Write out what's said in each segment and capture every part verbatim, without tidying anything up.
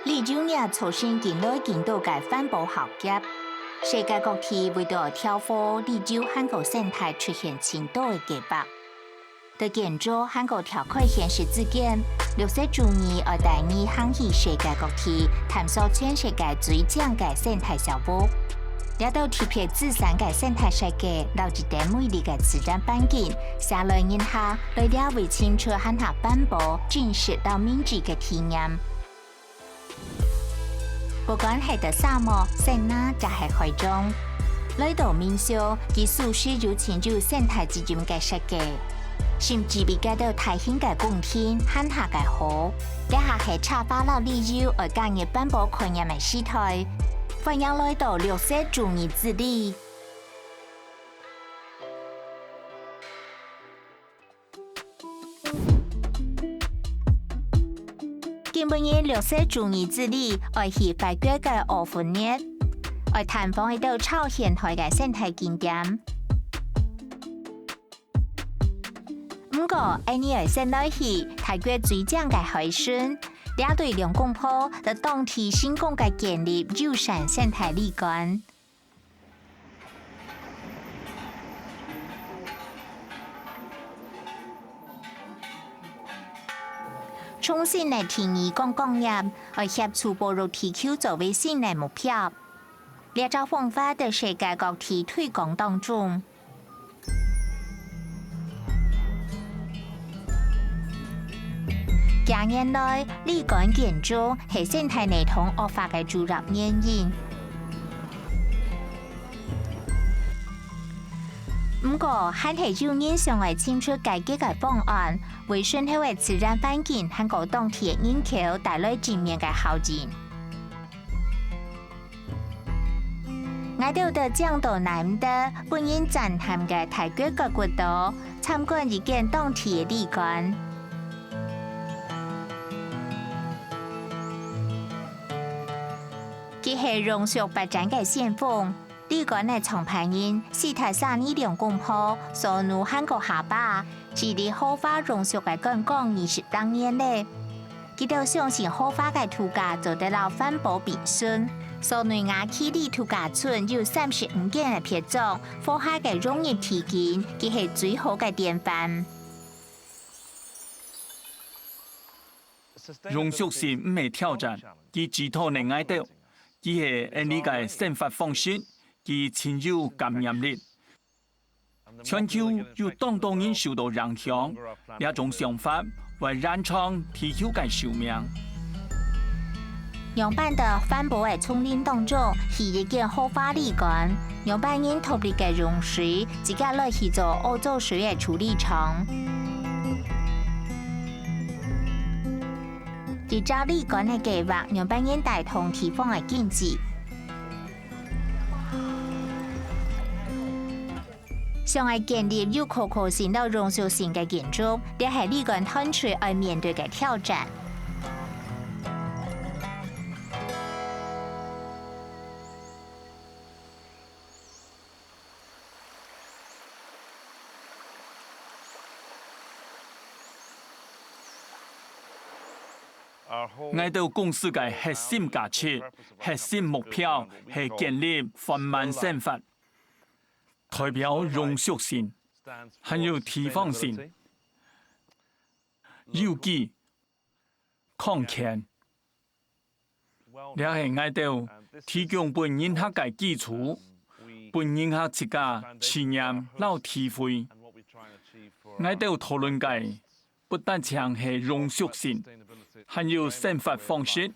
旅遊業促成緊來緊多个環保行業，世界各地為著調和旅遊還過生態出現盡多个計畫。在建築還過挑戰現實之間，綠色主義愛帶你行去世界各地，探索全世界最靚个生態小屋。這兜特別自然个生態設計，摎一等美麗个自然環境，寫來人客來這位尋出還較環保、真實摎明智个體驗。 不管係在沙漠、森林，抑係海中，來到民宿，佢事實有盡有生態責任个設計，甚至比該兜大型个公廳還較个好。這下係插花摎旅遊愛加入環保概念个時代，歡迎來到綠色主義之旅。 今晡日綠色主義之旅，愛去法國个奧芬熱，愛探訪一兜超現代个生態景點。毋過，𫣆俚愛先來去泰國最靚个海脣，這對兩公婆在當地成功个建立友善生態旅館。 創新个定義講講業，愛協助保育地球作為新个目標。這隻方法在世界各地推廣當中。 近年來，旅館建築係生態系統惡化个主要原因。毋過，還係有人想愛尋出解決个方案，為脣頭个自然環境還過當地个人口帶來正面个效應。 𠊎兜到靚到耐毋得、分人讚嘆个泰國角骨島，參觀一間當地个旅館。佢係永續發展个先鋒。旅館个創辦人史泰沙尼兩公婆，孫女還過下把，致力豪華永續个觀光二十零年咧。 佢兜相信豪華个度假做得摎環保並存，所以雅奇里度假村有三十五間个別莊，和諧个融入地景，佢係最好个典範。永續性毋係挑戰，佢寄託等𠊎兜，佢係𫣆俚个生活方式，佢盡有感染力。 全球有當多人受到影響，這種想法會延長地球个壽命。仰般在環保个叢林當中起一間豪華旅館，仰般人獨立个用水，自家來去做漚糟水个處理廠。一隻旅館个計畫，仰般人帶動地方个經濟。 想愛建立有可靠性摎永續性个建築，這係旅館團隊愛面對个挑戰。 𠊎兜公司个核心價值、核心目標係建立緩慢生活，代表永續性，還有地方性、有機、康健。 這係𠊎兜提供分人客个基礎，分人客自家試驗摎體會。𠊎兜討論个不單淨係永續性，還有生活方式。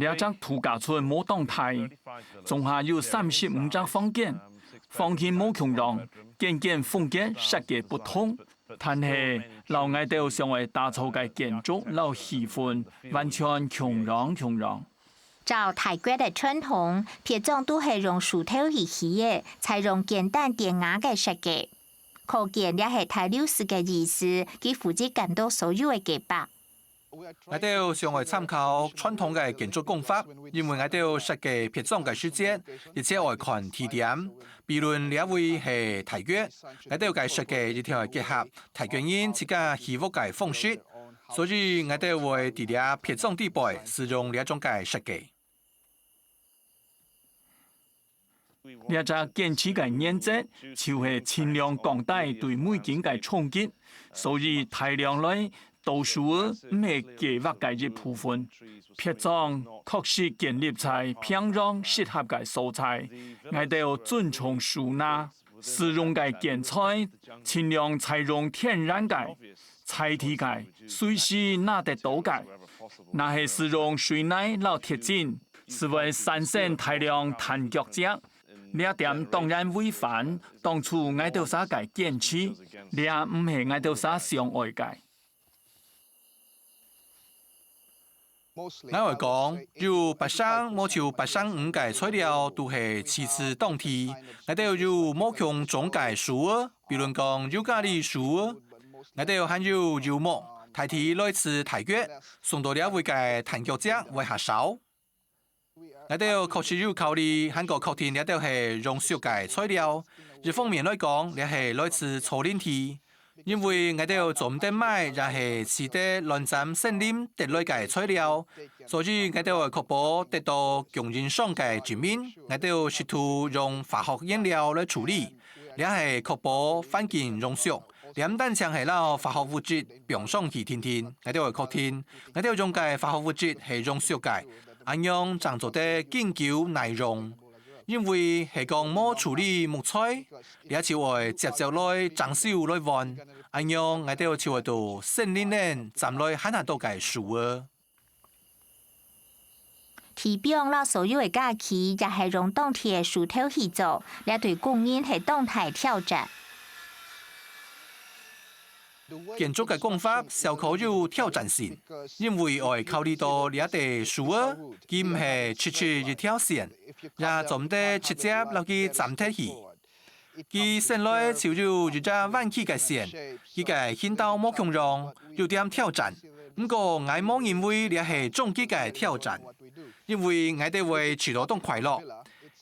這隻度假村無當大，總下有三十五隻房間，房型無共樣，間間風格設計不同，但係摎𠊎兜想愛打造个建築摎氣氛完全共樣共樣。照泰國个傳統，別莊都係用樹頭去起个，採用簡單典雅个設計。可見這係大流士个意思，佢負責監督所有个計畫。𠊎兜想愛參考傳統个建築工法，因為𠊎兜設計別莊个時節，一切愛看地點。比論這位係大月，𠊎兜个設計一定愛結合大月人自家起屋个方式，所以𠊎兜會佇這別莊底背使用這種个設計。 這隻建築个原則就係盡量降低對每間个衝擊，所以大量來到樹仔毋係計畫个一部分。別莊確實建立在平洋適合个所在，𠊎兜尊重樹林，使用个建材盡量採用天然个、在地个、隨時拿得到个。若係使用水泥摎鐵筋， 斯會產生大量彈腳跡。這點當然違反當初𠊎兜儕个堅持，這毋係𠊎兜儕想愛个。𠊎會講，有八成無就八成五个材料都係自製當地。𠊎兜有無共種个樹仔，比論講尤加利樹仔，𠊎兜還有柚木，大體來自泰國，送到這位个彈腳跡會較少。 𠊎兜確實有考慮，還過確定這兜係永續个材料。一方面來講，這係來自草林地，因為𠊎兜做毋得賣，也係飼得亂斬森林得來个材料，所以𠊎兜愛確保得到供應商个證明，𠊎兜試圖用化學原料來處理，這係確保環境永續。這毋單淨係摎化學物質放上去定定，𠊎兜愛確定，𠊎兜用个化學物質係永續个， 恁樣正做得經久耐用。因為係講無處理木材，這就愛接接來整修來換，恁樣𠊎兜就會到森林裡斬來還較多个樹仔。提供摎所有个家具也係用當地个樹頭去做，這對工人係當大挑戰。 建築个工法小可有挑戰性，因為愛考慮到這兜樹仔，佢毋係直直一條線，也做毋得直接摎佢斬忒去。佢生來就有一隻彎曲个線，佢个形狀無共樣，有點挑戰。毋過𠊎無認為這係終極个挑戰，因為𠊎兜會試著當快樂。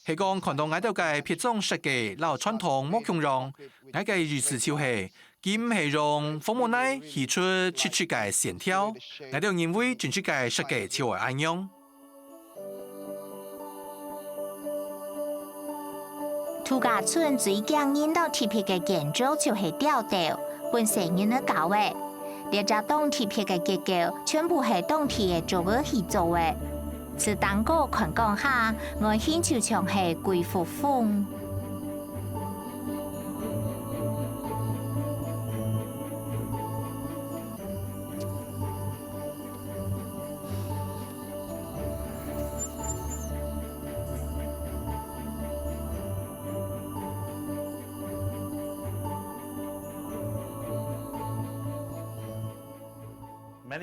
係講看到𠊎兜个別莊設計摎傳統無共樣，𠊎个意思就係， 佢毋係用紅木泥起出直直个線條，𠊎兜認為真實个設計就愛恁樣。度假村最驚人摎特別个建築就係吊燈，分細人仔搞个。這隻當特別个結構全部係當地个竹仔去做个。 自當高看降下，外形就像係鬼服風。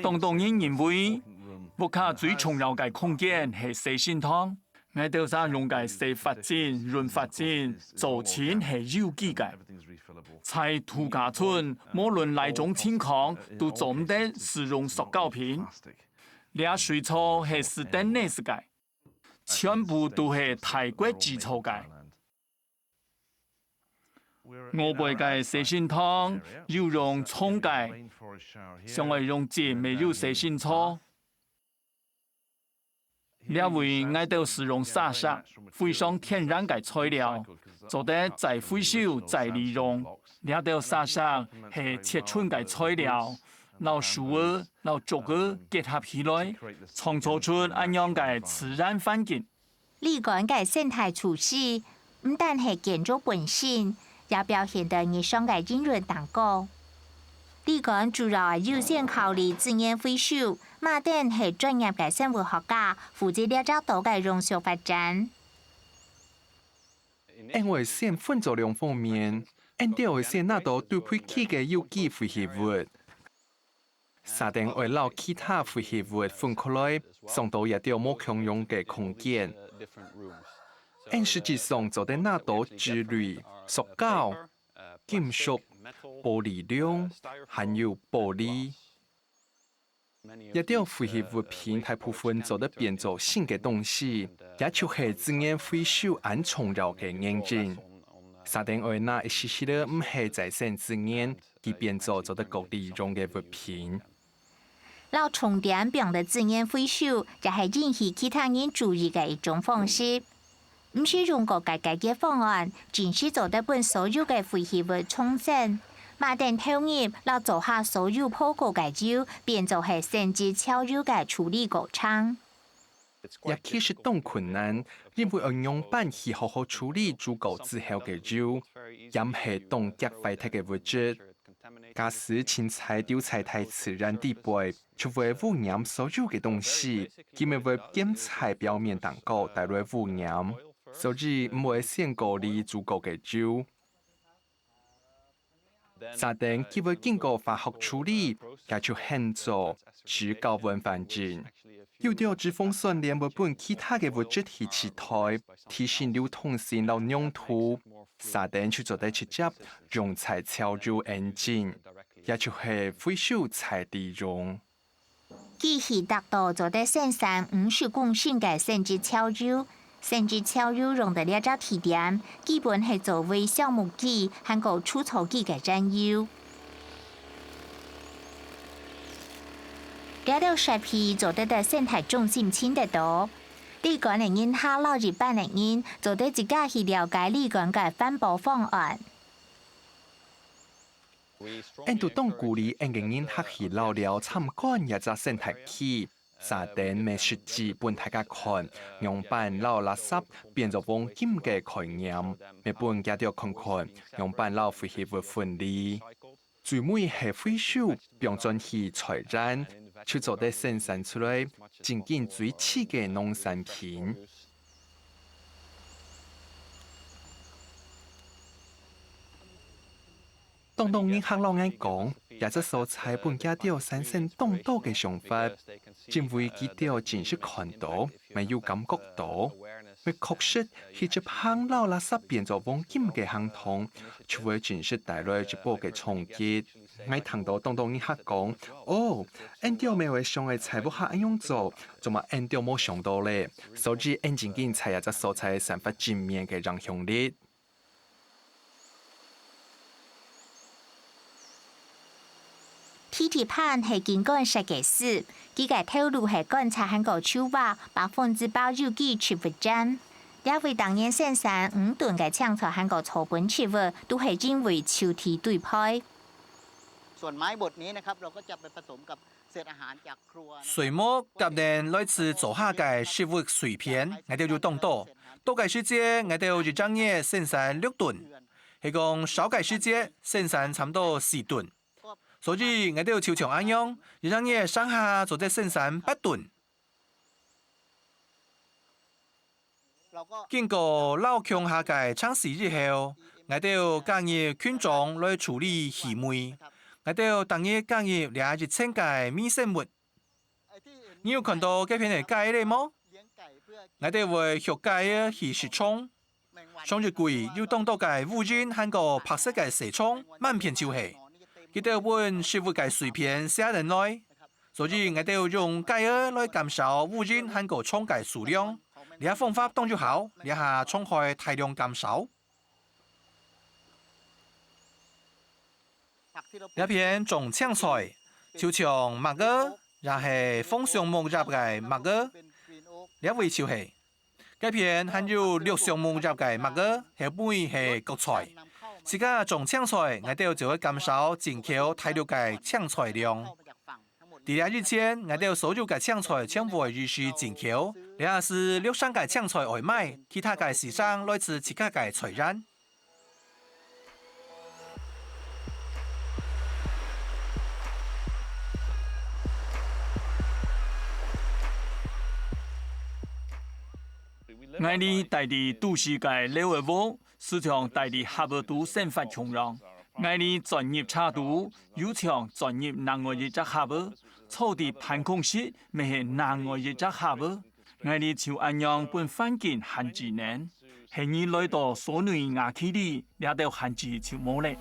當多人認為， 屋下最重要个空間係洗身堂，𠊎兜儕用个洗髮精、潤髮精，造型係有機个。在度假村，無論哪種情況，都做毋得使用塑膠瓶。這水槽係stainless个，全部都係泰國製造个。 外背个洗身堂有用沖个，想愛用盡乜有洗身槽。這位𠊎兜使用沙石，非常天然个材料，做得再回收、再利用。這兜沙石係切伸个材料，摎樹仔、摎竹仔結合起來，創造出恁樣个自然環境。 里間个生態廚師，毋單係建築本身，也表現在日常个營運當中。里間主要優先考慮資源回收，馬丁係專業个生物學家，負責這隻島个永續發展。𫣆會先分做兩方面，𫣆兜會先拿到最配佢个有機廢棄物。 續等愛摎其他廢棄物分開來，送到這兜無共樣个空間。𫣆實際上做得拿到紙類、塑膠、金屬、玻璃龍，還有玻璃。這兜廢棄物品大部分做得變做新个東西，也就係資源回收恁重要个原因。沙丁愛拿一息息仔毋係再生資源，佢變做做得過利用个物品。摎重點放在資源回收，也係引起其他人注意个一種方式。毋使用過該个方案，真實做得分所有个廢棄物重整。馬丁投入摎做下所有報告个油，變做係生質超油个處理過程。這其實當困難，因為愛仰般去好好處理煮過之後个油，也毋係當遽壞忒个物質。假使凊彩丟在大自然底背，就會污染所有个東西，佢乜會撿在表面頂高帶來污染，所以毋會先過濾煮過个油。沙丁佢會經過化學處理，也就喊做紙交換反應。有兜紙封酸鏈會分其他个物質去取代，提升流通性摎用途。沙丁就做得直接用在超油引擎，也就係回收再利用。 機器達到做得生產五十公升个生質超油。生質超油用在這隻地點，基本係作為燒木機還過除草機个燃油。這兜設備做得在生態中心尋得到。里間个人客摎一般个人做得自家去了解里間个環保方案。 𫣆都當鼓勵𫣆个人客去尞尞參觀這隻生態區，沙丁乜實際分大家看，仰般摎垃圾變做黃金个概念，乜分佢兜看看，仰般摎廢棄物分離。最尾係回收，放轉去再燃，就做得生產出來正經最齊个農產品。 當多人客摎𠊎講，這隻所在分佢兜產生當多个想法，因為佢兜真實看到，乜有感覺到，乜確實去執行摎垃圾變做黃金个行動，就會真實帶來一波个衝擊。𠊎聽到當多人客講：「哦，𫣆兜乜會想愛在屋下恁樣做，做麼𫣆兜無想到咧？」所以𫣆正經在這隻所在散發正面个影響力。 Titi Pan係景觀設計師，佢个頭路係觀察還過籌劃百分之百有機植物園。這位逐年生產五噸个青菜還過草本植物，都係因為就地對配。 ส่วนไม้บดนี้นะครับ เราก็จะไปผสมกับเศษอาหารจากครัว 水磨甲等來自灶下个食物碎片，𠊎兜有當多。多个時節，𠊎兜一隻月生產六噸，係講少个時節，生產差毋多四噸。所以，𠊎兜就像恁樣，一隻月上下做得生產八噸。 經過摎共下个程序以後，𠊎兜加入菌種來處理氣味。𠊎兜逐日加入這一千个微生物。你有看到該片个雞仔無？𠊎兜會畜雞仔去食蟲。上一季有當多个烏蠅還過白色个細蟲，滿片就係。佢兜分食物个碎片瀉等來。 所以𠊎兜用雞仔來減少烏蠅還過蟲个數量。這方法當有效，這下蟲害大量減少。這片種青菜，就像麥仔，也係楓香木葉个麥仔。這位就係。 該片還有綠松木葉个麥仔，後尾係角菜。自家種青菜，𠊎兜就會減少進口大陸个青菜量。在這以前，𠊎兜所有个青菜全部會預先進口，這下係綠色个青菜愛買，其他个時常來自自家个菜園。 𠊎俚戴在都市个樓仔屋，就像戴在盒仔肚生活共樣。𠊎俚鑽入車肚，又像鑽入另外一隻盒仔，坐在辦公室，乜係另外一隻盒仔。 𠊎俚就恁樣分環境限制等，係你來到索尼亞奇里，這兜限制就無咧。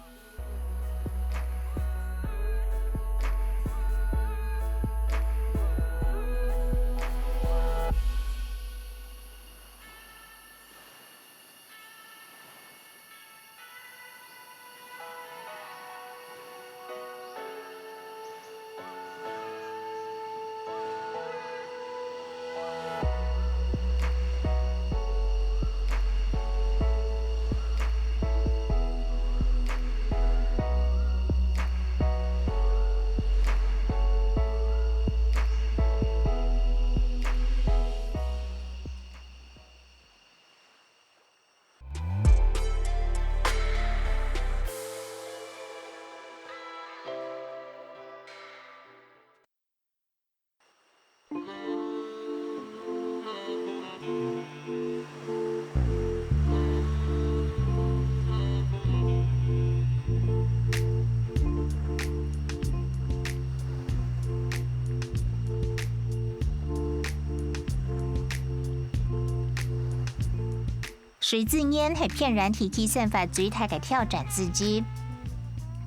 水資源係偏遠地區生活最大个挑戰之一。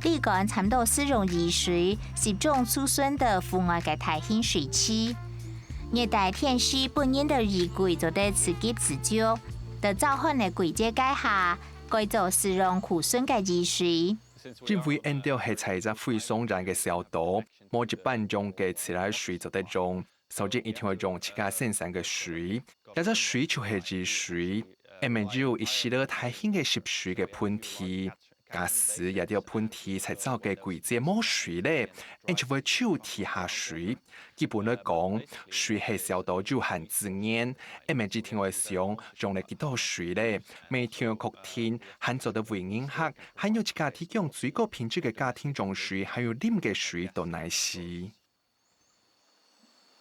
里干差毋多使用雨水集中儲存到戶外个大型水池。熱帶天時本應到雨季做得自給自足，在燥旱个季節該下，改做使用庫存个雨水。因為𫣆兜係在一隻非常遠个小島，無一般用个自來水做得用， 所以一定愛用自家生產个水。這隻水就係雨水。𫣆乜有一息仔大型个集水个盆地。假使這兜盆地在燥个季節無水咧，𫣆就會抽地下水。基本來講，水係小島有限資源，𫣆乜一定愛想用了幾多水咧，乜一定愛確定還做得為人客，還有自家提供最高品質个家庭用水，還有啉个水到哪時。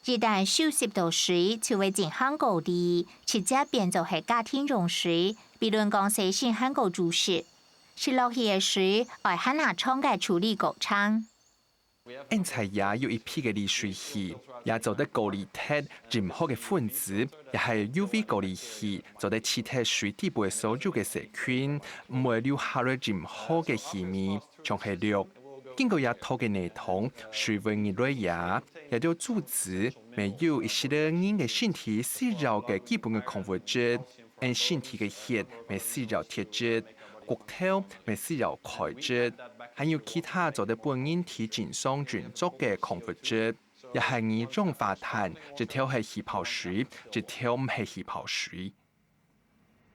一旦收集到水，就會進行過濾，直接變做係家庭用水，比論講洗身還過煮食。食落去个水，愛還較長个處理過程。𫣆在這有一批个濾水器，也做得過濾忒任何个分子，也係UV過濾器，做得去忒水底背所有个細菌，毋會留下來任何个氣味，像係氯。 經過這套个系統，水會入來這，這兜組織乜有一息仔人个身體需要个基本个礦物質，𫣆身體个血乜需要鐵質，骨頭乜需要鈣質，還有其他做得分人體正常運作个礦物質，也係二氧化碳，一條係氣泡水，一條毋係氣泡水。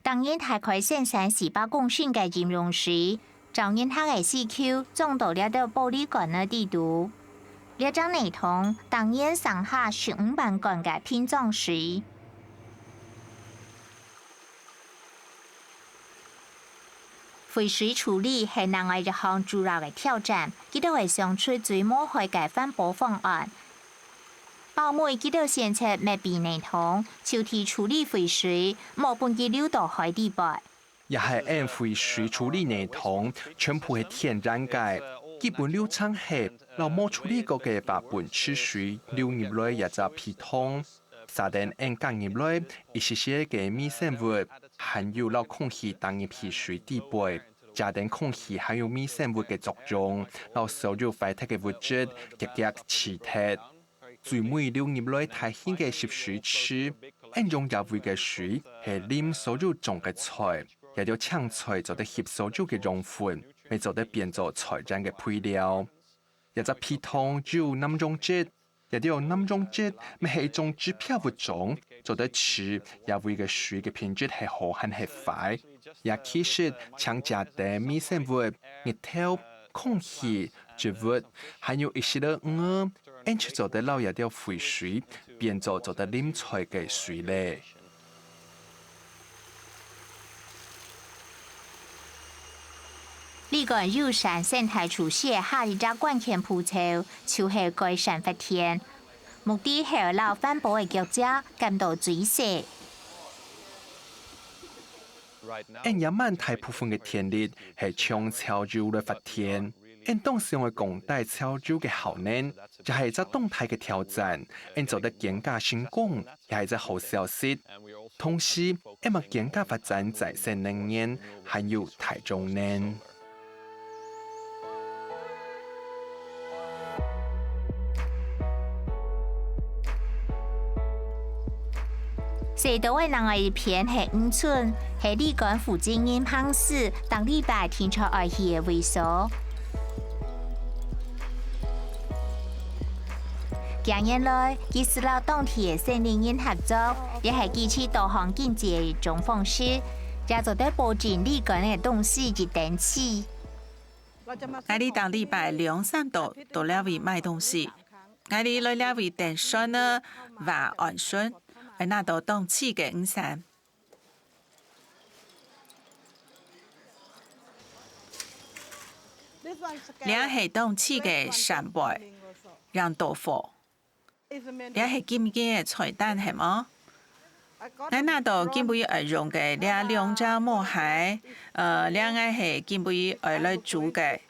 逐日大概生產四百公升个飲用水，照人客个需求裝到這兜玻璃罐仔底肚。這隻系統逐日生下十五萬罐个瓶裝水。廢水處理係另外一項主要个挑戰，佢兜會想出最無害个環保方案。 包尾佢兜選擇密閉系統，就地處理廢水，莫分佢流到海底背。這係𫣆廢水處理系統，全部係天然个。基本流程係摎無處理過个百分之水流入來這隻皮桶，續等𫣆加入來一息息个微生物，還有摎空氣打入去水底背，藉等空氣還有微生物个作用，摎所有壞忒个物質遽遽去忒。 最尾流入來大型个集水池，𫣆用這位个水係淋所有種个菜，這兜青菜做得吸所有个養分，乜做得變做菜園个肥料。這隻皮桶有濫用質，這兜濫用質乜係一種指標物種，做得知這位个水个品質係好還係壞。也其實淨藉等微生物、日頭、空氣、植物，還有一息仔魚， 𫣆就做得摎這兜廢水變做做得啉菜个水咧。里干友善生態措施个下一隻關鍵步驟，就係改善發電。目的係愛摎環保个腳跡減到最細。 𫣆這滿大部分个電力係從石油來發電。𫣆當想愛降低石油个耗能，這係一隻當大个挑戰。𫣆做得更加成功，也係一隻好消息。同時，𫣆乜更加發展再生能源，還有太陽能。 細島个另外一片係漁村，係里干附近人平時逐禮拜定著愛去个位所。近年來，佢識摎當地个生理人合作，也係支持多項經濟个一種方式，也做得保證里干个東西一等次。 𠊎俚逐禮拜兩三到到這位買東西。𠊎俚來這位等船仔，划岸船，愛拿到當次个魚產。這係當次个扇貝，讓豆腐。 這係今日个菜單係無？𠊎拿到今晡日愛用个這兩隻毛蟹，呃，這𠊎係今晡日愛來煮个。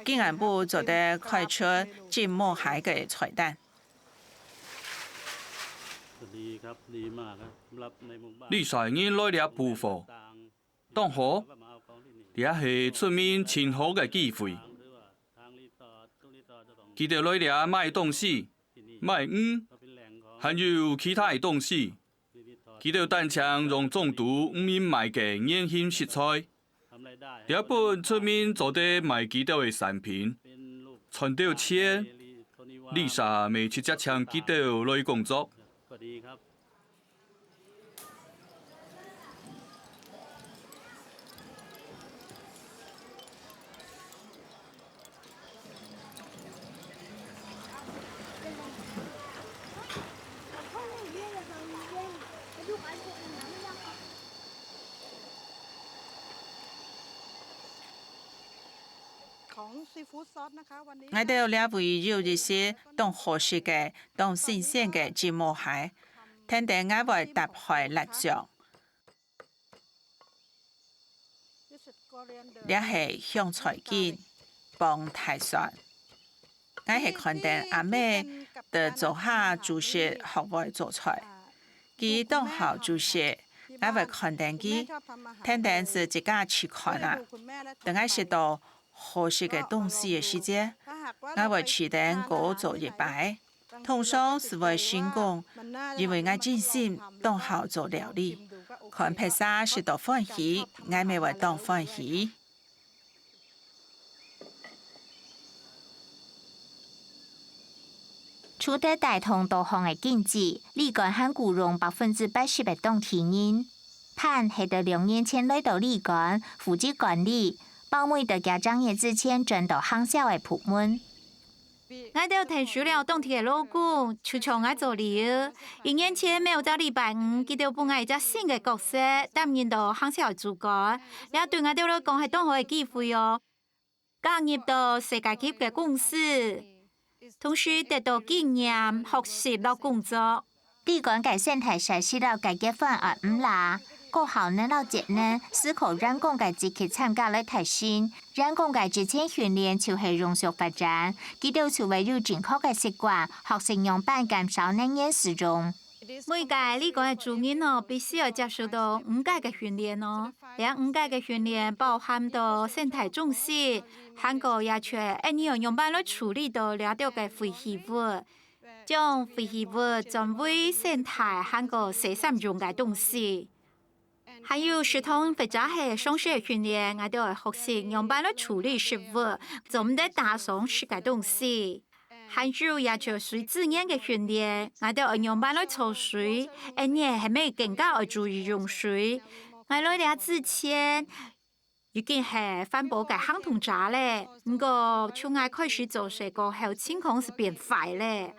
今暗晡做得開出浸毛蟹个菜單。你使人來這捕貨，當好，這係出名盡好个機會。佢兜來這買東西、買魚，還有其他个東西。佢兜單淨用中途毋明賣个原形食材，這本出名做得賣佢兜个產品，賺到錢，Lisa乜直接請佢兜來工作。 𠊎兜這位有一息當好食个、當新鮮个浸無蟹，跈等𠊎會搭配辣醬。這係香菜根傍大蒜。𠊎係看等阿姆在灶下煮食學會做菜。佢當好煮食，𠊎會看等佢，跈等就自家試看啊。等𠊎食到好食个東西个時節，𠊎會試等過做一擺。通常就會成功，因為𠊎真心當好做料理。看別儕食到歡喜，𠊎乜會當歡喜。 除忒帶動多項个經濟，里甘還雇用百分之八十个當地人。潘係在兩年前來到里甘，負責管理，包尾在佢正月之前轉到行銷个部門。𠊎兜𢯭手了當地个勞工，就像𠊎做例仔，一年前，每隻禮拜五，佢兜分𠊎一隻新个角色，擔任到行銷个主管。這對𠊎兜來講係當好个機會哦。 加入到世界級个公司，同時得到經驗、學習摎工作。里甘个生態設施摎解決方案毋罅，高效能摎節能，思考員工个積極參加來提升。員工个職前訓練就係永續發展，佢兜就會有正確个習慣，學習仰般減少能源使用。 每個里甘个主人哦，必須愛接受到五個个訓練哦。這五個个訓練包含到生態種植，還過也就係𠊎俚愛仰般來處理到這兜个廢棄物，將廢棄物轉為生態還過生產用个東西。還有食堂或者係常識个訓練，𠊎兜愛學習仰般來處理食物，做毋得打傷食个東西。 還有也就水資源个訓練，𠊎兜愛仰般來儲水，𠊎俚係乜更加愛注意用水。𠊎來這之前，已經係環保个行動者咧，毋過從𠊎開始做事過後，情況就變壞咧。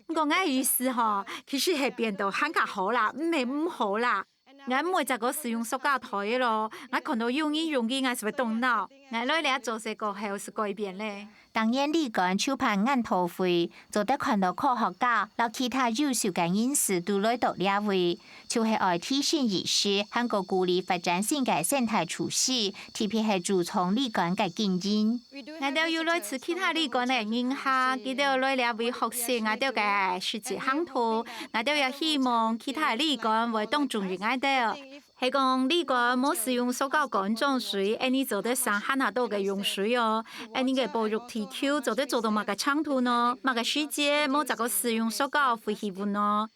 毋過𠊎个意思吼，其實係變到還較好啦，毋係毋好啦。 𠊎毋會再過使用塑膠袋仔咯。𠊎看到有人用佢，𠊎就會動腦。𠊎來這做事過後就改變咧。當年里甘籌辦研討會，做得看到科學家摎其他優秀个人士都來到這位，就係愛提升意識，還過鼓勵發展新个生態措施，特別係注重里甘个經營。 𠊎兜有來自其他里甘个人客，佢兜來這位學習𠊎兜个實際行動。𠊎兜也希望其他里甘會當中意𠊎兜。係講里甘無使用塑膠罐裝水，𠊎俚做得省還較多个用水哦。𠊎俚个保育地球做得做到麼个程度呢？麼个時節無再過使用塑膠廢棄物呢？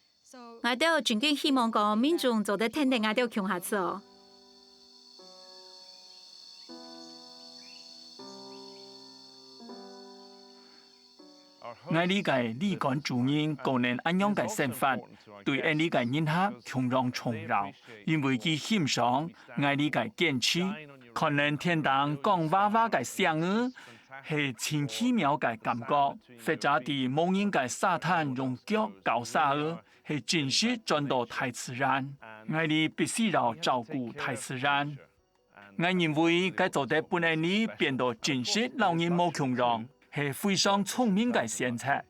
𠊎兜真經希望講民眾做得跈等𠊎兜共下做。𠊎俚个里甘主人過等恁樣个生活，對𠊎俚个人客共樣重要，因為佢欣賞𠊎俚个堅持，看等天頂光華華个星仔，係盡奇妙个感覺，或者在無人个沙灘用腳搞沙仔， 係真實轉到大自然。𠊎俚必須要照顧大自然。𠊎認為，該做得分𠊎俚變到真實摎人無共樣，係非常聰明个選擇。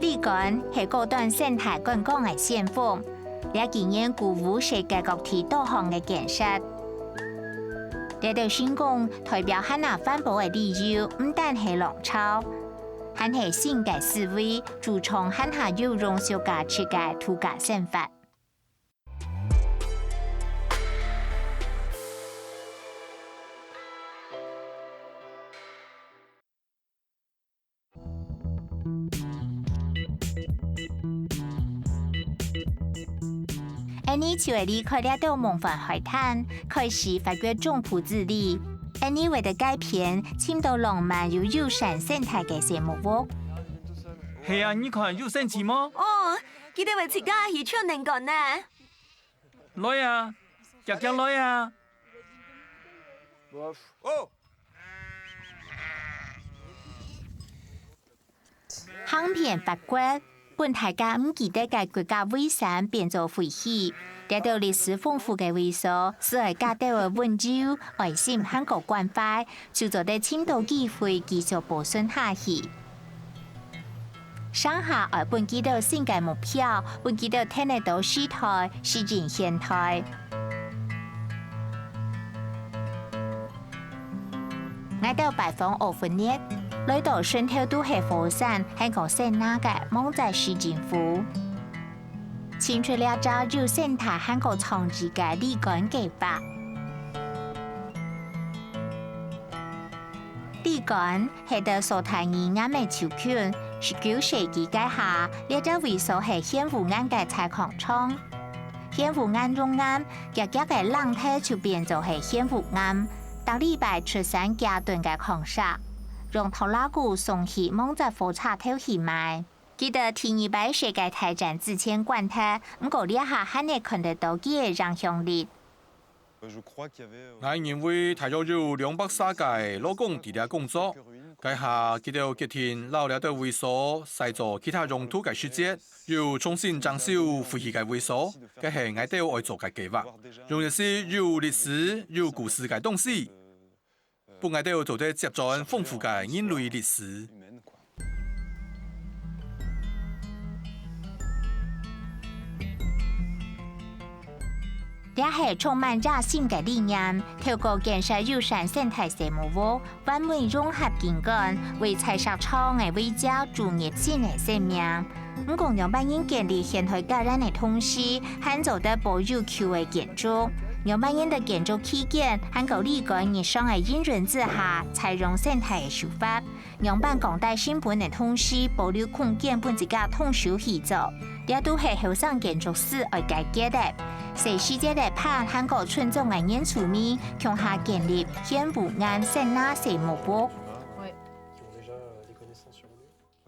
里甘係高端生態觀光个先鋒，這幾年鼓舞世界各地多項个建設。這兜成功代表還較環保个理由，毋單係浪潮， 還係新个思維，注重還較有永續價值个度假生活。Annie就會離開這兜夢幻海灘，開始發掘中部之旅。Annie會在該片尋到浪漫又友善生態个細木屋。係啊，你看有生趣無？哦，佢兜會自家去唱能歌呢。來啊，遽遽來啊！行遍法國，分大家毋記得个國家遺產變做廢墟。這兜歷史豐富个位所，係愛加兜个溫柔、愛心還過關懷，就做得尋到機會繼續保存下去。上下愛分佢兜新个目標，分佢兜聽得到時代，適應現代。 𠊎兜拜訪奧弗涅，來到脣頭都係火山，還過山林个Mont Saint-Joseph。尋出這隻有生態還過創意个旅館計畫。旅館係在索泰尼岩个附近，十九世紀該下，這隻位所係玄武岩个採礦場。 玄武岩熔岩，遽遽个冷忒就變做係玄武岩。逐禮拜出產幾噸个礦石，用拖拉庫送去Mont Saint火車頭去賣。佢兜第二擺世界大戰之前關忒，毋過這下還係看得到佢个影響力。 𠊎認為大約有兩百儕个勞工在這工作。該下佢兜決定摎這兜位所徙做其他用途个時節，又重新整修廢棄个位所，該係𠊎兜愛做个計畫。用一息有歷史、有故事个東西，分𠊎兜做得接轉豐富个人類歷史。 這係充滿野心个理念，透過建設友善生態細木屋，完美融合景觀，為採石場个遺跡注入新个生命。毋過，仰般形建立現代感个同時，還做得保有舊个建築？仰般形在建築期間，還過旅館日常个營運之下，採用生態个手法？ 仰般降低成本个同時，保留空間分自家動手去做，這都係後生建築師愛解決个。細時節个伴還過村莊个原住民，共下建立玄武岩山林細木屋。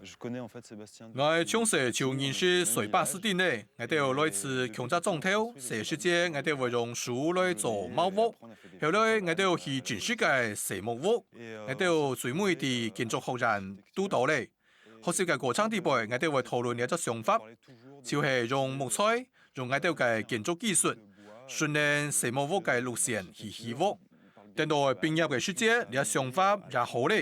𠊎從細就認識塞巴斯丁了。𠊎兜來自共隻莊頭，細時節𠊎兜會用樹來做茅屋，後來𠊎兜去真實个細木屋。𠊎兜最尾在建築學院堵到了。學習个過程裡背，𠊎兜會討論這隻想法，就係用木材，用𠊎兜个建築技術，順等細木屋个路線去起屋。等到畢業个時節，這想法也好了。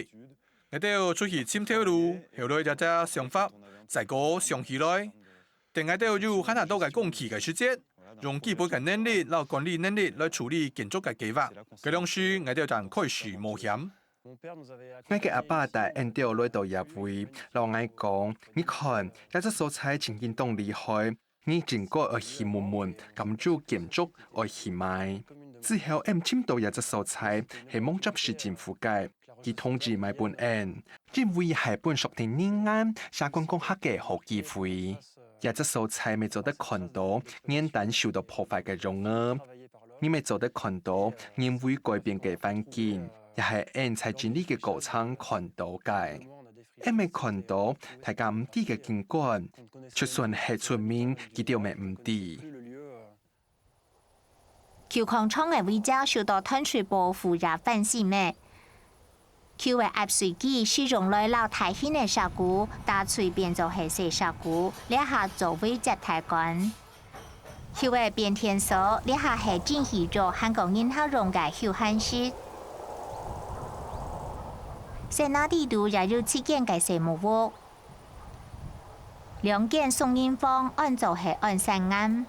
𠊎兜出去尋頭路，後來這隻想法再過想起來， 等𠊎兜有還較多个工具个時節，用基本个能力摎管理能力來處理建築个計畫。該當時，𠊎兜正開始冒險。𠊎个阿爸帶𫣆兜來到這位，摎𠊎講：「你看，這隻所在真經當厲害，你應該愛去問問，敢有建築愛去賣。」之後，𫣆尋到這隻所在，係Mont Saint-Joseph市政府个， 佢同意賣分𫣆，因為係分屬地人員寫觀光客个好機會。這隻所在乜做得看到原旦受到破壞个樣仔，你乜做得看到人為改變个環境，也係𫣆在整理个過程看到个。𫣆乜看到大家毋知个景觀，就算係村民，佢兜乜毋知。 舊礦場个遺跡受到斷水保護也翻新了。舊个壓水機使用來摎大型个石牯打碎變做係細石牯，這下作為接待館。舊个變電所，這下係蒸魚肉還過人客用个休閒室。山林裡肚也有七間个細木屋。 兩間雙人房安做係安山岩，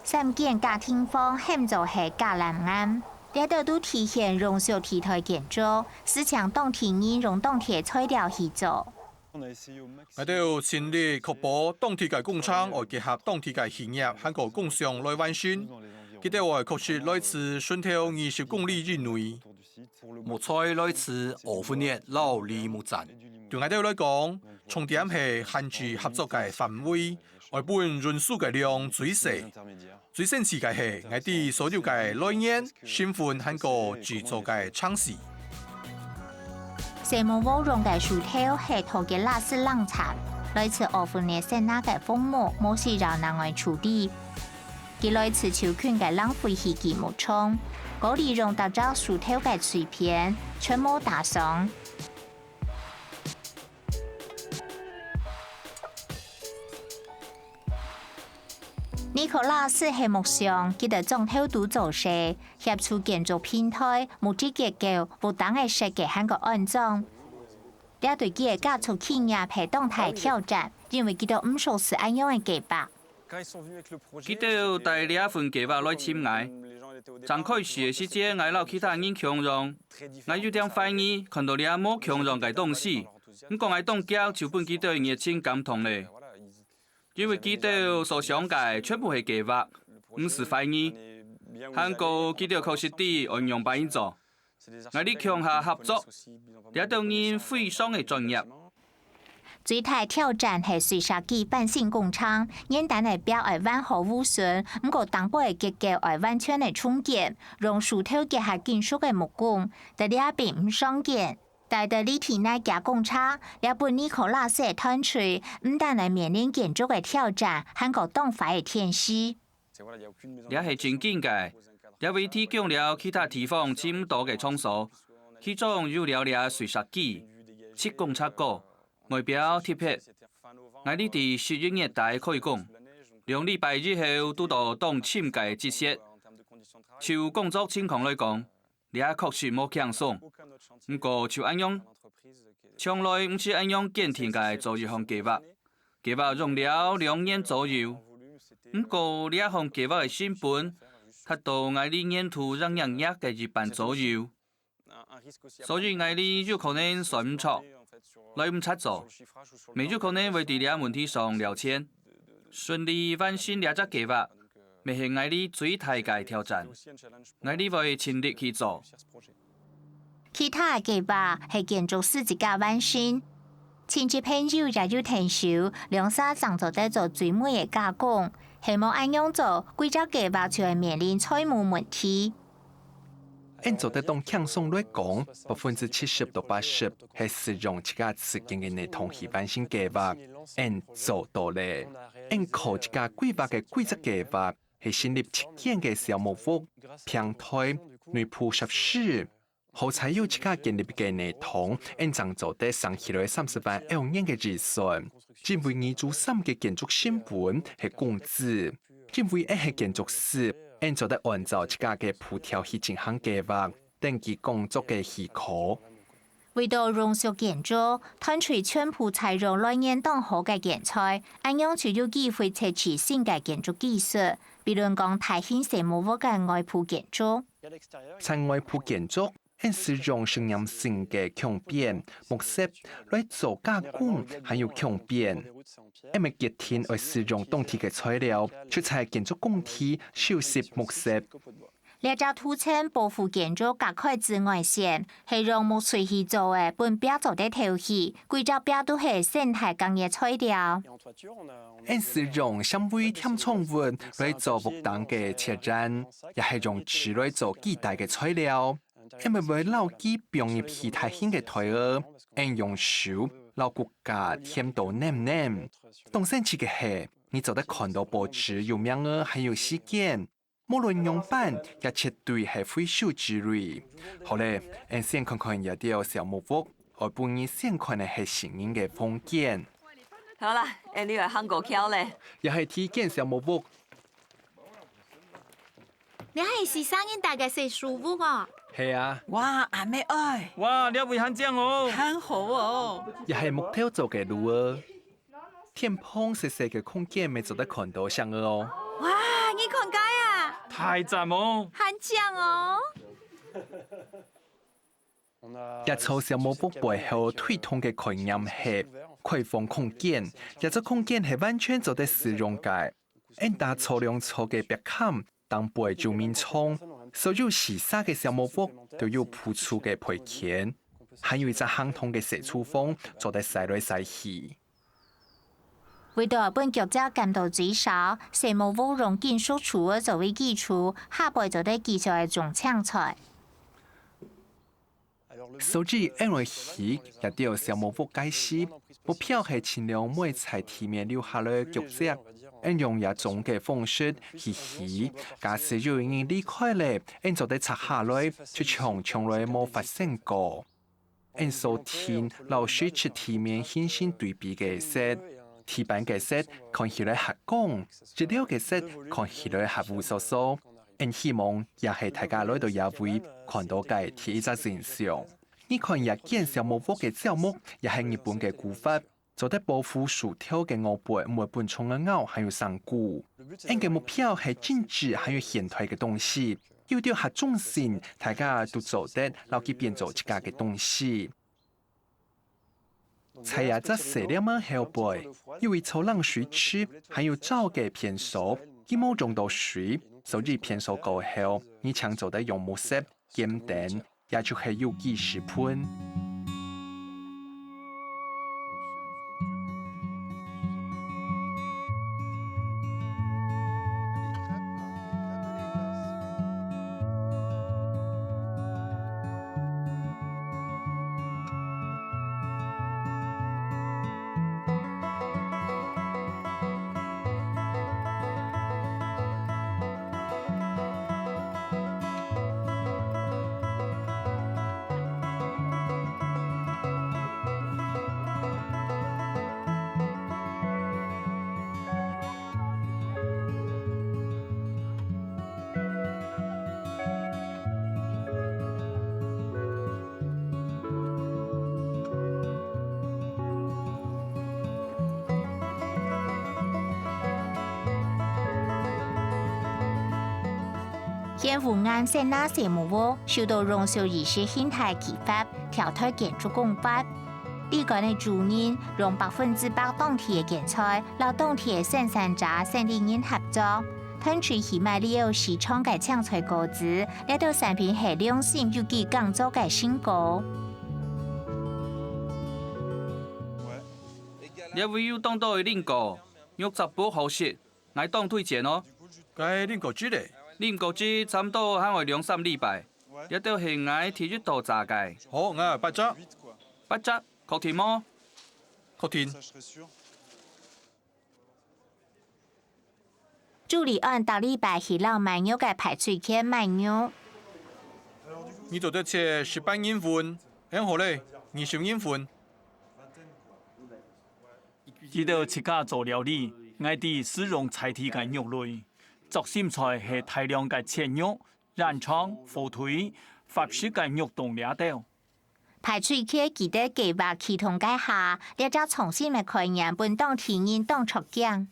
三間家庭房喊做係橄欖岩。這兜都體現用小地台建築，係像當地人用當地个材料去做。𠊎兜盡力確保當地个工程愛結合當地个企業還過工商來完成。佢兜愛確實來自脣頭二十公里以內。 木材來自奧弗涅摎梨木棧。對𠊎兜來講，重點係限制合作个範圍，愛分人手个量最細。最神奇个係，𠊎知所有个來源、身份還過製作个程序。細木屋用个樹頭係土雞垃圾冷藏，來自奧弗列塞納个荒漠，無需要另外處理。佢來自就近个浪費廢棄牧場，過濾用逐隻樹頭个碎片，全無打爽。 尼可拉斯係木匠，佢在莊頭肚做事，協助建築平台、木質結構、屋頂个設計還過安裝。這對佢个家族企業係當大挑戰，因為佢兜毋熟識恁樣个計畫。 佢兜帶這份計畫來尋𠊎。正開始个時節，𠊎摎其他人共樣，𠊎有點懷疑，看到這無共樣个東西。毋過𠊎當遽就分佢兜个熱情感動咧，因為佢兜所想个全部係計畫，毋使懷疑。還過佢兜確實知愛仰般做。 𠊎兜共下合作，這兜人非常个專業。最大挑戰係碎石機翻新工程，原單个表愛完好無損，毋過頂背个結構愛完全个重建，用樹頭結合金屬个木工，在這並毋常見。戴在犁地泥耙工程，這分尼可拉斯个團隊，毋單愛面臨建築个挑戰，還過當壞个天時。 這係正經个，這會提供了其他地方尋毋到个場所，其中有了這碎石機，七公尺高，外表特別。𠊎兜在十一月底開工，兩禮拜以後堵到當深个積雪。就工作情況來講， 這確實無輕鬆。毋過就恁樣，從來毋係恁樣堅定个做一項計畫。計畫用了兩年左右，毋過這項計畫个成本達到𠊎這年度營業額个一半左右。所以𠊎兜有可能算毋著，來毋及做，乜有可能會在這問題上了錢。順利完成這隻計畫，乜係𠊎兜最大个挑戰。𠊎兜會盡力去做。 其他个計畫係建築師自家完成。親戚朋友也有𢯭手，兩儕正做得做最尾个加工。係無恁樣做，歸隻計畫就會面臨財務問題。𫣆做得當輕鬆來講，百分之七十到八十係使用自家自建个泥桶去完成計畫，𫣆做到咧。𫣆靠自家規劃个規則計畫， 係成立七間个小木屋、平台、內部設施。好彩有自家建立个泥桶，𫣆正做得省起來三十萬歐元个預算。因為二組三个建築成本係工資，因為𫣆係建築師，𫣆做得按照自家个步調去進行計畫，登記工作个許可。 為到永續建築，團隊全部採用來源當好个建材，恁樣就有機會測試新个建築技術，比論講大型細木屋个外部建築。在外部建築，𫣆使用實驗性个強片、木屑來做加工，還有強片。𫣆个決定愛使用當地个材料，就在建築工地收集木屑。 這隻塗層保護建築隔開至外線，係用木碎去做个，分壁做得透氣，規隻壁都係生態工業材料。𫣆使用纖維填充物來做屋頂个設計，也係用紙來做基底个材料。𫣆乜會摎佢放入去大型个袋仔，𫣆用手摎骨架填到淰淰。當神奇个係，你做得看到報紙有名仔還有時間。 無論仰般，也絕對係回收之類。好咧，𫣆先看看這兜小木屋，愛分你先看个係成人个房間。好啦，𫣆兜愛行過橋咧。這係第一間小木屋。這係細人戴个細樹屋哦。係啊。哇，阿姆哀！哇，這位還靚哦。還好哦。這係木頭做个路仔。 天棚細細个空間乜做得看到城仔哦。哇，你看該啊！太讚哦！還靚哦！這座小木屋背後推動个概念係開放空間，這座空間係完全做得使用个。𫣆搭錯兩座个壁坎， 頂背有眠床，所有四儕个小木屋都有鋪床个配件，還有一隻行動个細廚房，做得徙來徙去。為著分腳跡減到最少，細木屋用金屬柱仔做為基礎，下背做得繼續个種青菜。所以，𫣆愛起這兜小木屋个時，目標係盡量毋會在地面留下來腳跡。𫣆用這種个方式去起，假使有人離開了，𫣆做得拆下來，就像從來無發生過。 𫣆所定摎垂直地面形成對比个石，地板个石看起來較光，一樓个石看起來較烏疏疏。𫣆希望這係大家來到這位看到个第一隻現象。你看這間小木屋个朝目，也係日本个古法，做得保護樹頭个椏背毋會分蟲仔咬還有生菇。𫣆个目標係精緻還有現代个東西， 有兜較中性，大家都做得摎佢變做自家个東西。在這隻細尞仔後背，有一座冷水池，還有燥个便所，佢無用到水，所以便所過後，你淨做得用木塞、撿等，也就係有機食品。 現烏暗細尞小木屋，受到榕樹意識形態啟發，跳脫建築工法。 旅館个主人用百分之百當地个建材，摎當地个生產者、生理人合作，團隊去買了市場个青菜果子，這兜產品係良心有機耕作个成果。這位有當多个蘋果，肉燥薄好食， 𠊎當推薦哦。該蘋果汁咧？蘋果汁差毋多還愛兩三禮拜，這兜係𠊎第一到摘个。好，𠊎愛八隻。八隻，確定無？確定。朱利安逐禮拜去摎賣肉个派翠克買肉。你做得切十八人份，恁好咧，二十人份。 佢兜自家做料理，𠊎知使用在地个肉類。著心菜係大量个切肉、羊腸、火腿、合適个肉凍這兜。派翠克記得計畫啟動該下，這隻創新个概念分當地人當著驚。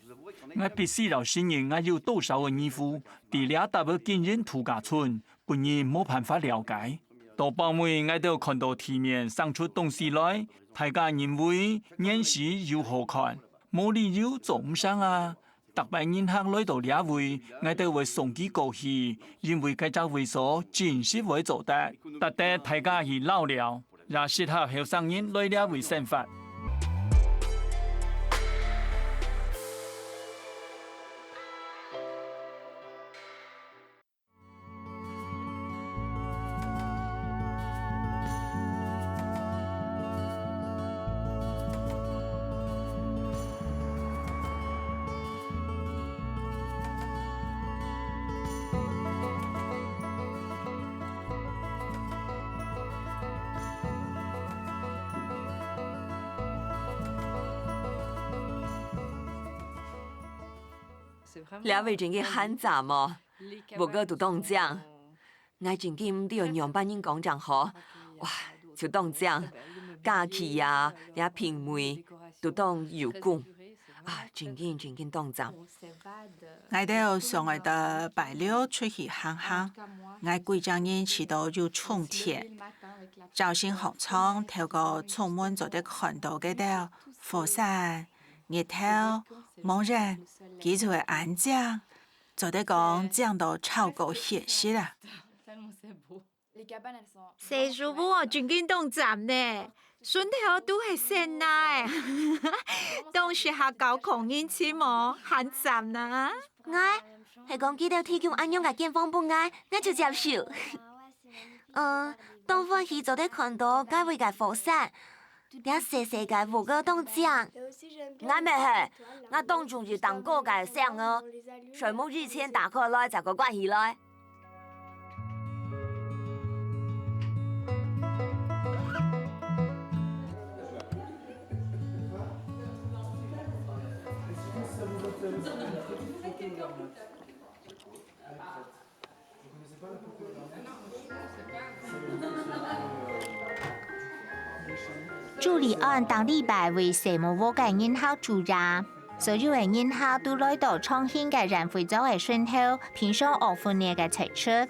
𠊎必須摎承認𠊎有多少个疑狐，在這搭个經營度假村， 分人無辦法了解。到包尾𠊎兜看到地面生出東西來，大家認為原始又好看，無理由做毋成啊！逐擺人客來到這位，𠊎兜會送佢過去，因為該隻位所真實會做得，值得大家去尞尞，也適合後生人來這位生活。 這位真个還讚哦！ 屋个都當靚。𠊎真經毋知愛仰般形講正好。哇，就當靚，家具啊，這品味，都當有功。啊，真經真經當讚。𠊎兜想愛到拜六出去行行，𠊎歸隻人試著有充電。朝晨䟘床，透過窗門做得看到該兜火山、日頭、茫然，佢就會恁靚。 做得講靚到超過現實啊！細樹屋哦，真經當讚呢！脣頭都係色鈉欸，當時客家講人情無，還讚啊！𠊎係講佢兜提供恁樣个間房分𠊎，𠊎就接受。嗯，當歡喜做得看到該位个火山，這細細个屋仔當靚。𠊎乜係，𠊎當中意頂高个箱仔，睡目以前打開來再過關起來。 朱利安當禮拜為細木屋个人客煮夜，所有个人客都來到創新个燃灰灶个脣頭，品嚐奧芬列个菜色。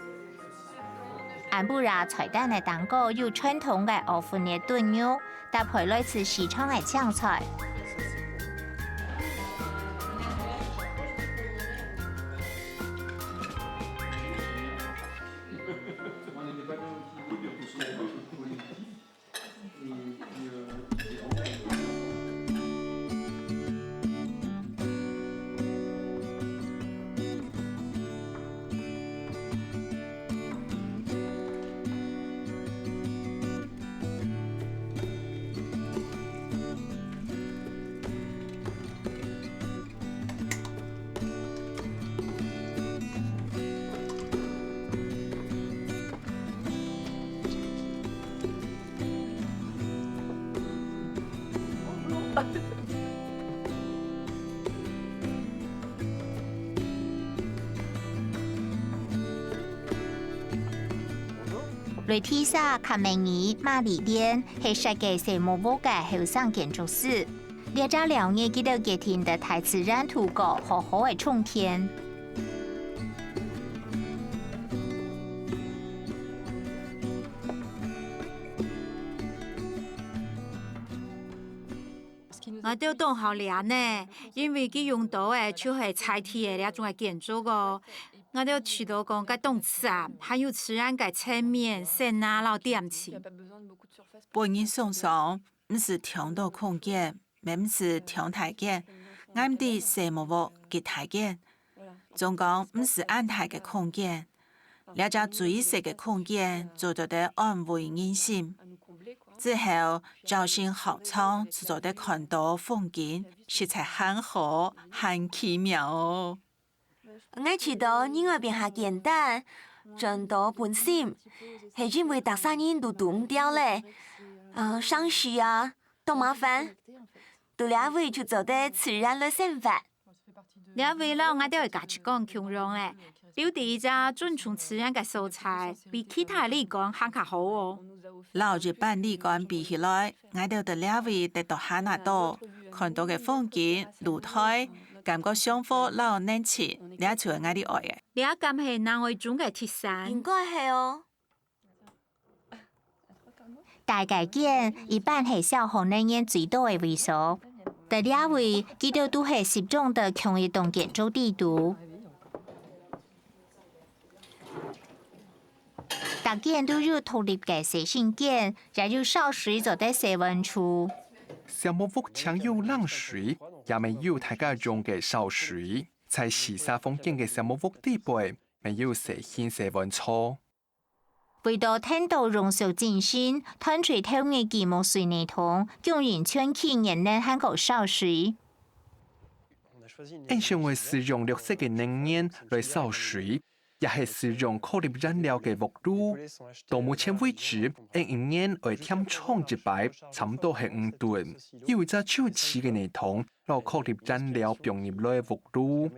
安布拉菜單个頂高有傳統个奧芬列燉肉，搭配來自市場个青菜。 雷提莎、卡梅尼、瑪麗蓮係設計細木屋个後生建築師。這隻尞日，佢兜決定在大自然度過好好个春天。 𠊎兜當好尞呢，因為佢用到个就係在地个這種个建築哦。𠊎兜試著講該當讚，還有自然个層面、生態摎恬靜。分人想像，毋使忒多空間，乜毋使忒大間，𠊎毋知細木屋幾大間，總講毋使恁大个空間。 這隻最細个空間做到得安慰人心。之後，朝晨䟘床就做得看到風景，實在還好，還奇妙哦！𠊎試著人愛變較簡單，轉到本心，係因為逐儕人都堵毋牢咧，啊，省事啊，當麻煩。到這位就做得自然來生活。 這位摎𠊎兜个價值觀共樣咧，留在一隻尊重自然个所在，比其他旅館還較好哦。摎一般旅館比起來，𠊎兜在這位得到還較多，看到个風景、露台，感覺生活摎人情，這就係𠊎兜愛个。這敢係南外中个特產？應該係哦。 大个間一般係消耗能源最多个位所。在這位，佢兜都係集中在共一棟建築裡肚。逐間都有獨立个洗身間，也有燒水做得洗碗櫥。小木屋淨有冷水，也乜有大家用个燒水。在四儕房間个小木屋裡背，乜有洗身洗碗槽。 為著𢯭到用水精神，團隊頭日繼續水泥桶，供應全區熱能還過燒水。𫣆想愛使用綠色个能源來燒水，也係使用火力燃料个屋路。到目前為止，𫣆一年愛添充一擺，差毋多係五噸。有一隻舊式个泥桶， 摎火力燃料放入來屋路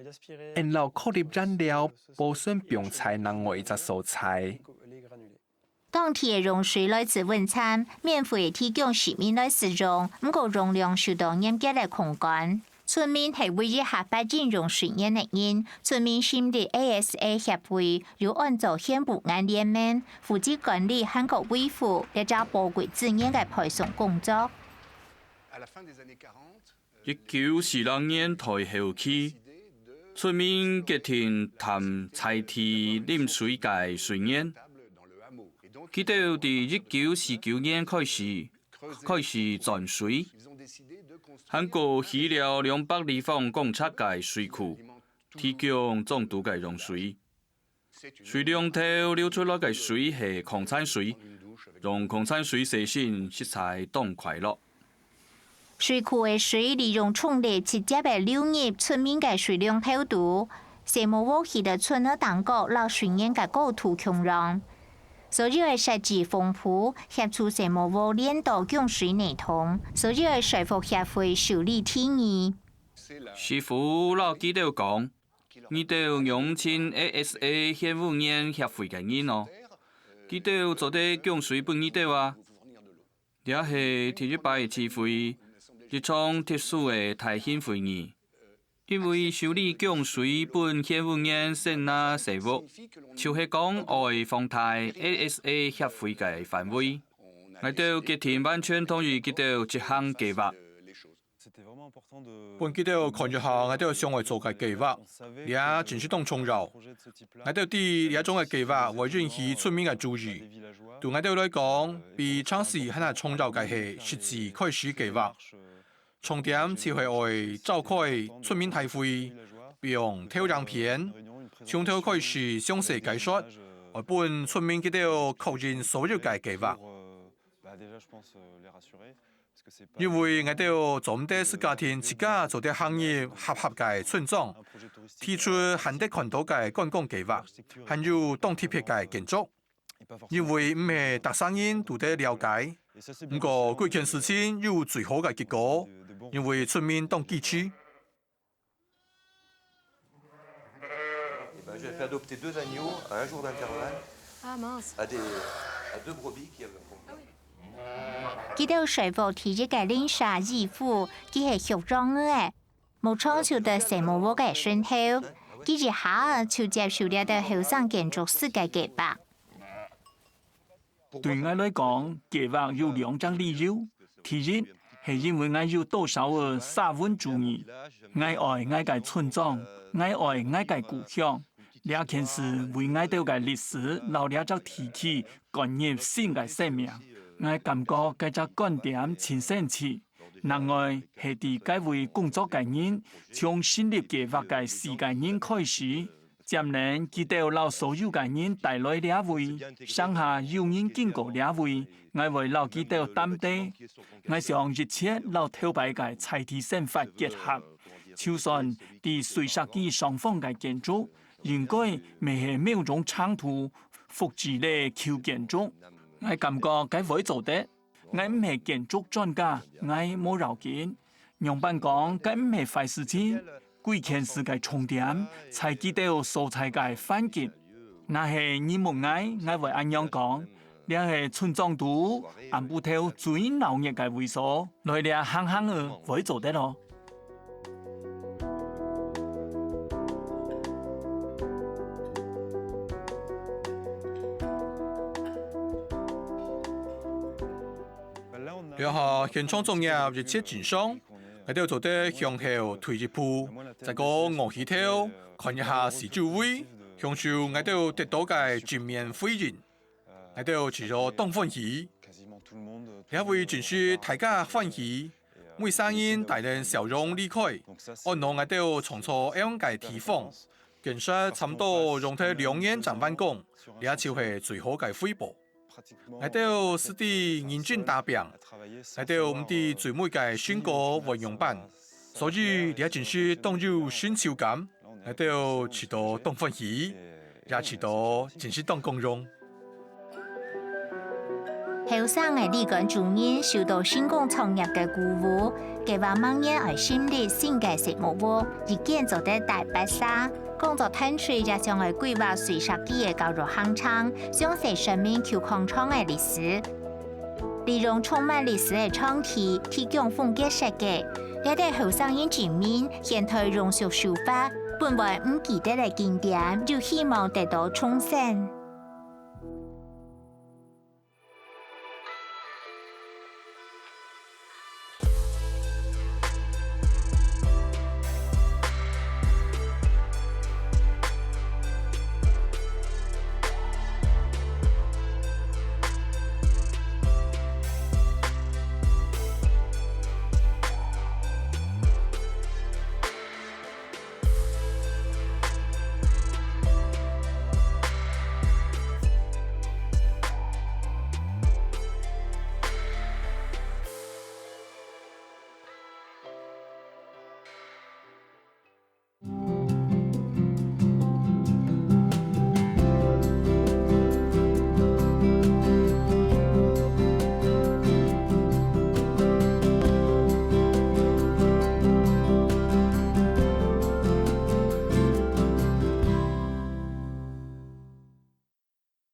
，𫣆摎火力燃料保存放在另外一隻所在。當地个用水來自溫泉，免費提供市民來使用，毋過容量受到嚴格个控管。村民係唯一合法飲用水源个人，村民成立A S A協會，有安裝限污眼聯盟，負責管理還過維護這隻寶貴資源个配送工作。一九四六年代後期，村民決定談在地啉水个水源。佢兜自一九四九年開始，開始鑽水，還過起了兩百立方公尺个水庫，提供裝肚个用水。水龍頭流出來个水係礦泉水，用礦泉水洗身實在當快樂。水庫个水利用重力直接个流入村民个水龍頭肚，細木屋起到村仔頂高摎水源个高度共樣。所有个設計豐富，協助細木屋連到供水系統，所有个水服協會受理提議。師傅摎佢兜講，你兜仰毋尋A S A縣委員協會个人哦？佢兜做得供水分你兜啊！這係第一擺个機會，一場特殊个大型會議。 因為修理供水分縣委員設立細屋，就係講愛放大A S A協會个範圍。𠊎兜決定完全同意佢兜執行計畫。分佢兜看一下𠊎兜想愛做个計畫，這真係當重要。𠊎兜知這種个計畫會引起村民个注意。對𠊎兜來講，比城市還較重要个係實際開始計畫。 重點就係愛召開村民大會，放投影片，從頭開始詳細解說，愛分村民佢兜確認所有个計畫。因為𠊎兜做毋得自家定自家做得行入狹狹个村莊，提出罕得看到个觀光計畫，還有當特別个建築。 因為毋係逐儕人都得了解。毋過，幾件事情有最好个結果，因為村民當支持。Eh ben, je vais faire adopter deux agneaux à un jour d'intervalle. Ah mince. À des, à deux brebis qui avaient un problème. 佢兜水服第一个鄰舍義父，佢係畜養个， 牧場就在細木屋个脣頭，佢一下就接受這兜後生建築師个計畫。對𠊎來講，計畫有兩隻理由。第一，係因為𠊎有多少个沙文主義。𠊎愛𠊎个村莊，𠊎愛𠊎个故鄉。這件事為𠊎兜个歷史摎這隻地區灌入新个生命。𠊎感覺該隻觀點真神奇。 另外，係在該位工作个人，從成立計畫个四個人開始，佔領佢兜摎所有个人帶來這位，成下有人經過這位，𠊎會摎佢兜談得。𠊎想一切摎頭擺个在地生活結合，就算在水石機上方个建築，應該乜係某種程度複製了舊建築。𠊎感覺該會做得。 𠊎毋係建築專家，𠊎無要緊。仰般講，該毋係壞事情。歸件事个重點在佢兜所在个環境。若係你問𠊎，𠊎會恁樣講：這係村莊肚暗晡頭最鬧熱个位所，來這行行仔會做得咯。 這下現場作業一切正常，𠊎兜做得向後退一步，再過昂起頭，看一下四周圍，享受𠊎兜得到个正面回應。𠊎兜試著當歡喜。這位真係大家歡喜，每儕人帶等笑容離開，安到𠊎兜創造恁樣个地方。 建設差毋多用忒兩年正完工，這就係最好个回報。𠊎兜實在認真打拚，𠊎兜毋知最尾个成果會仰般，所以這真係當有成就感。𠊎兜試著當歡喜，也試著真係當光榮。 後生个李幹主任受到新工創業个鼓舞，計畫明年愛成立新个細木屋，一間做得戴八儕。工作團隊也想愛規劃水石機个教育行程，詳細說明舊礦場个歷史。利用充滿歷史个場地，提供風格設計，這兜後生人證明現代融入手法，本來毋記得个景點，有希望得到重生。